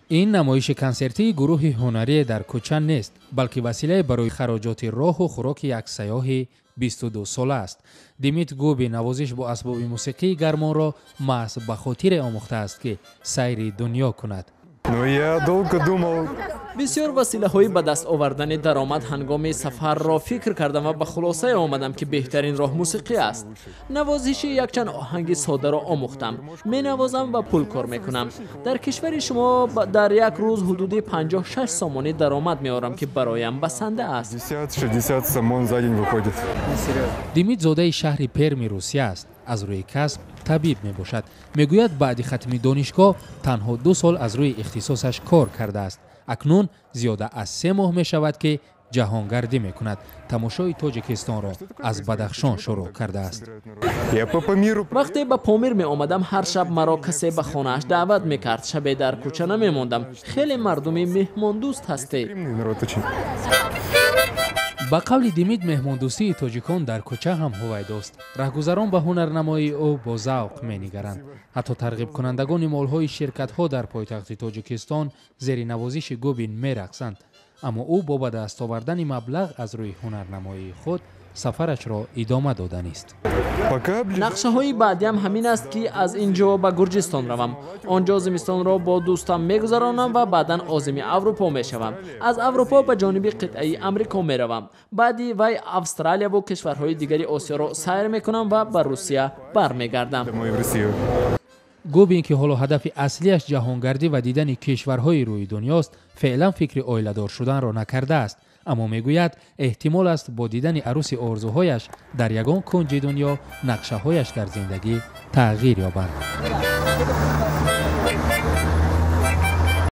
Ин намоиши консертии гурӯҳи ҳунарие дар кӯча нест, балки василае барои хароҷоти роҳу хӯроки як сайёҳи 22-сола аст. Димит Губин навозиш бо асбоби мусиқии гармонро маҳз ба хотире омӯхтааст, ки сайри дунё кунад. Ну, я долго думал. Бисёр василаҳои ба даст овардани даромад ҳангоми сафарро фикр кардам ва ба хулосае омадам, ки беҳтарин роҳ мусиқӣ аст. Навозиши якчанд оҳанги содаро омӯхтам, менавозам ва пул кор мекунам. Дар кишвари шумо дар як рӯз ҳудуди 56 сомонӣ даромад меорам, ки бароям басанда аст. 50-60 сомон за день выходит. Димит зодаи шаҳри Перми Русия аст. Аз рӯи касб табиб мебошад. Мегӯяд, баъди хатми донишгоҳ танҳо 2 сол аз рӯи ихтисосаш кор кардааст. Акнун зиёда аз 3 моҳ мешавад, ки ҷаҳонгардӣ мекунад. Тамошои Тоҷикистонро аз Бадахшон шурӯъ кардааст. Я по Памиру. Вақте ба Помир меомадам, ҳар шаб маро касе ба хонааш даъват мекард. Шабе дар кӯча намемондам. Хеле мардуми меҳмондӯст ҳастед. Народ очень. Ба қавли Димит, меҳмондӯстии тоҷикон дар кӯча ҳам ҳувайдост. Раҳгузарон ба ҳунарнамоии ӯ бо завқ менигаранд. Ҳатто тарғибкунандагони молҳои ширкатҳо дар пойтахти Тоҷикистон зери навозиши Губин мерақсанд. Аммо ӯ бо ба даст овардани маблағ аз рӯи ҳунарнамоии худ сафарашро идома доданист. Пока ближе. Нақшаҳои баъдиам ҳамин аст, ки аз ин ҷо ба Гурҷистон равам. Он ҷо зимистонро бо дӯстам мегузаронам ва баъдан озими Аврупо мешавам. Аз Аврупо ба ҷониби қитъаи Амрико меравам. Баъди вай Австралияву кишварҳои дигари Осиёро сайр мекунам ва ба Русия бармегардам. Домой, в Россию. Губин, ки ҳоло ҳадафи аслиаш ҷаҳонгардӣ ва дидани кишварҳои рӯи дунёст, феълан фикри оиладор шуданро накардааст. Аммо мегӯяд, эҳтимол аст, бо дидани арӯси орзуҳояш дар ягон кунҷи дунё нақшаҳояш дар зиндагӣ тағйир ёбанд.